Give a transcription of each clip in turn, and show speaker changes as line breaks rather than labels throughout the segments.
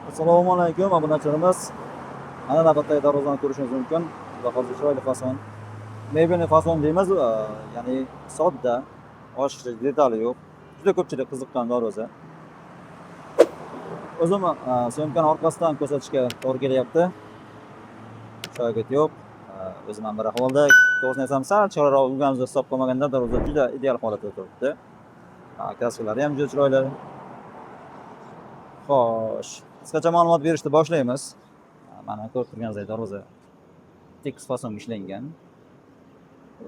Assalomu alaykum obunachilarimiz. Mana navbatdagi darvozani ko'rishingiz mumkin. Xudo xohlasa chiroyli fason. Mebelni fason deymiz, ya'ni sodda, oshiqcha detali yo'q. Juda ko'pchilik qiziqqan darvoza. O'zim syomkani orqasidan ko'rsatishga to'g'ri kelyapti. Shogird yo'q. O'zim ham bir ahvolda. To'g'risini aytsam, sal chiroyliroq yuvganimizni hisob qilmaganda darvoza juda ideal holatda turibdi. Kraskalari ham juda chiroyli. Xo'sh, qisqacha ma'lumot berishni boshlaymiz. Mana ko'rib turganingizdek darvoza tekis fasonga ishlangan.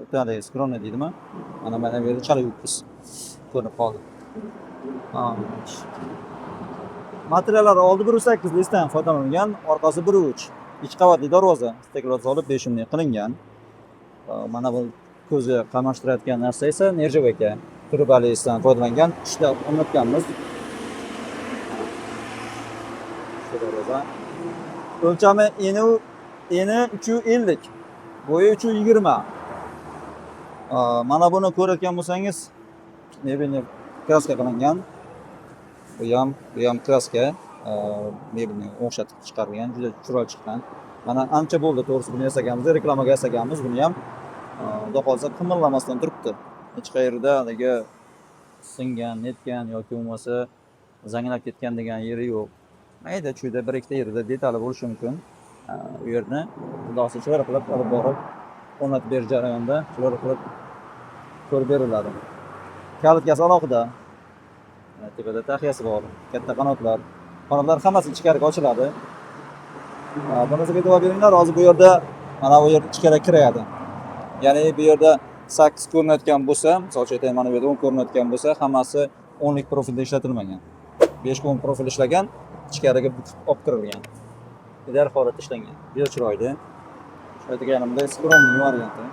O'tadagi skromniy deydimi? Mana bu yerda chala yuvibmiz. Ko'rinib qoldi. Xo'sh. Materiallar oldi 1.8 listdan foydalanilgan, orqasi 1.3. Ikki qavatli darvoza, steklo solib 5 ming qilingan. Mana bu ko'zga qamashtirayotgan narsa esa nerjaveyka trubali listdan foydalangan, ishlab o'rnatganmiz. Shu darvoza. O'lchami eni 3.50, bo'yi 3.20. Mana buni ko'rayotgan bo'lsangiz, mebelni kraska qilingan. Bu ham kraska, mebelni o'xshatib chiqarilgan, juda chiroyli chiqqan. Mana ancha bo'ldi to'g'risi buni yasaganmiz, reklamaga yasaganmiz buni ham. Xudo xohlasa qimirlamasdan turibdi. Hech qayerda haligi singan, netgan yoki bo'lmasa zanglab ketgan degan yeri yo'q. Mayda chuyda bir ikkita yerida detali bo'lishi mumkin. U yerni xudo xohlasa chiroyli qilib olib borib o'rnatib berish jarayonida chiroyli qilib ko'rib beriladi. Kalitkasi alohida. Tepada taxyasi bor, katta qanotlar. Qanotlar hammasi ichkariga ochiladi. Bunisiga e'tibor beringlar, hozir bu yerda mana bu yer ichkariga kiradi. Ya'ni bu yerda 8 ko'rinayotgan bo'lsa, misol uchun aytaylik, mana bu yerda 10 ko'rinayotgan bo'lsa, hammasi 10lik profilda ishlatilmagan. 5 10 profil ishlagan, ichkariga bukib olib kirilgan. Ideal holatda ishlangan. Juda chiroyli. Shu aytganimdek, skromniy varianti.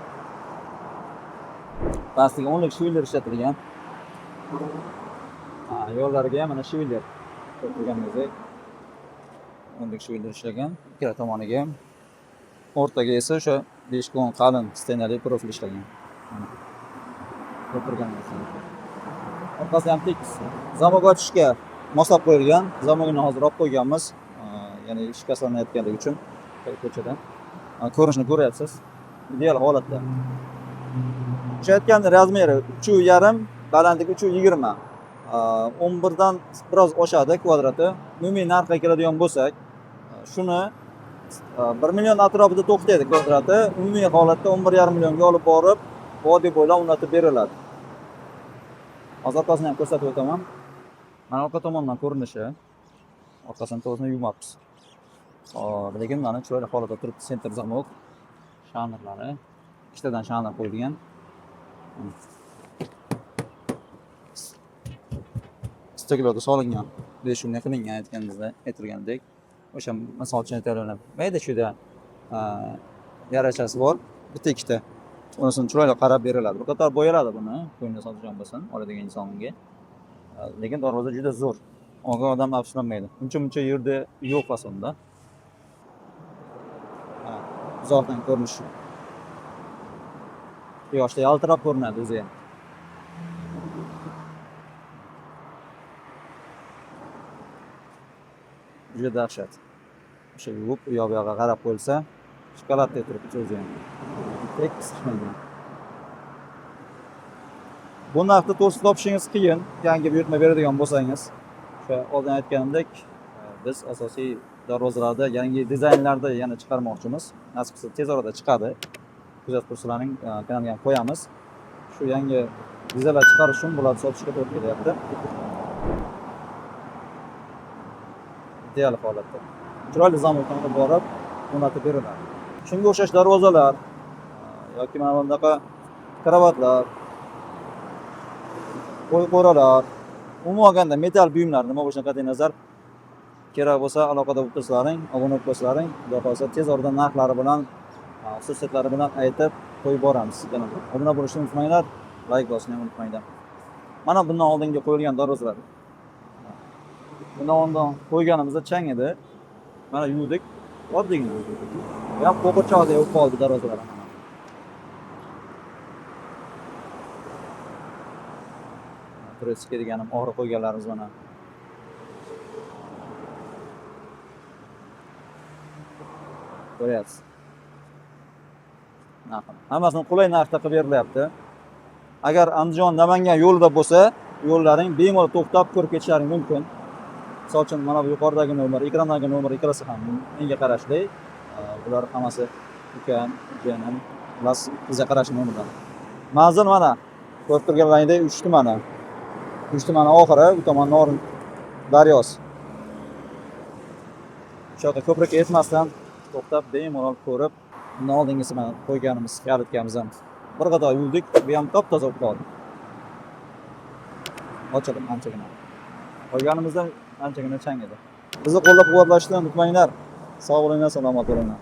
Pastiga 10lik shviler ishlatilgan. Yo'llarga ham mana shviler ko'rib turganingizdek 10lik shviler ishlagan. Ikkala tomoniga ham. O'rtaga esa o'sha 5 10 qalin stenali profil ishlagan. Mana. Ko'rib turganingizdek. Orqasi ham tekis. Zamok ochishga moslab qo'yilgan. Zamogini hozir olib qo'yganmiz. Ya'ni shikastlanayotganligi uchun ko'chadan. Ko'rinishini ko'ryapsiz. Ideal holatda. O'sha aytgan razmeri 3.5, balandligi 3.20. 11dan biroz oshadi kvadrati. Umumiy narxga keladigan bo'lsak, shuni 1 million atrofida to'xtaydi kvadrati. Umumiy holatda 11.5 millionga olib borib, vodiy bo'ylab o'rnatib beriladi. Hozir orqasini ham ko'rsatib o'taman. Mana orqa tomondan ko'rinishi. Orqasini to'g'risini yuvmabmiz. Hop, lekin mana chiroyli holatda turibdi sentr zamok. Shanrlari. Ikkitadan shanr qo'yilgan. Stekloda solingan. Beshunga qilingan aytganimizda, aytilgandek. O'sha misol uchun aytaylik, mayda chuyda yarachasi bor, bitta ikkita. Unisini chiroyli qarab beriladi. Bir qator bo'yaladi buni, ko'ngli sotgan bo'lsin, oladigan insonga. Lekin darvoza juda zo'r. Olgan odam afsuslanmaydi. Uncha-muncha yerda yo'q fasonda. Uzoqdan ko'rinishi. Quyoshda yaltirab ko'rinadi o'zi ham. Juda dahshat. O'sha yuvib, u yoq bu yoqqa qarab qo'yilsa, shokoladday turibdi o'zi ham. Tekis ishlangan. Bu narxda to'g'risi topishingiz qiyin, yangi buyurtma beradigan bo'lsangiz. O'sha oldin aytganimdek, biz asosiy darvozalarda yangi dizaynlarda yana chiqarmoqchimiz. Nasib qilsa tez orada chiqadi. Kuzatib tursalaring, kanalga ham qo'yamiz. Shu yangi dizaynlar chiqarish uchun bularni sotishga to'g'ri kelyapti. Ideal holatda. Chiroyli zamokdan olib borib o'rnatib beriladi. Shunga o'xshash darvozalar yoki mana bunaqa kravatlar, qo'y qo'ralar, umuman olganda metal buyumlar nima bo'lishidan qat'iy nazar kerak bo'lsa aloqada bo'lib tursalaring, obuna bo'lib qo'ysalaring, xudo xohlasa tez orada narxlari bilan, xususiyatlari bilan aytib qo'yib boramiz. Obuna bo'lishni unutmanglar, like bosishni ham unutmanglar. Mana bundan oldingi qo'yilgan darvozalar. Bundan oldin qo'yganimizda chang edi. Mana yuvdik. Oddiygina. Bu ham qo'qirchoqdek bo'lib qoldi darvozalar. Turetskiy deganim oxiri qo'yganlarimiz mana. Ko'ryapsiz. Narxini. Hammasini qulay narxda qilib berilyapti. Agar Andijon Namangan yo'lida bo'lsa, yo'llaring bemalol to'xtab ko'rib ketishlaring mumkin. Misol uchun, mana bu yuqoridagi nomer, ekrandagi nomer ikkalasi ham menga qarashli. Bular hammasi ukam, jiyanim, xullas bizga qarashli nomerlar. Manzil mana ko'rib turganlaringdek Uch tumani. Uch tumani oxiri, u tomon Norin daryosi. O'sha yoqda ko'prikka yetmasdan to'xtab bemalol ko'rib, undan oldingisi mana qo'yganimiz калитка miz ham bir qator yuvdik, bu ham top toza bo'lib qoldi. Ochildi anchagina. Qo'yganimizdan anchagina chang edi. Bizni qo'llab-quvvatlashni unutmanglar. Sog' bo'linglar, salomat bo'linglar.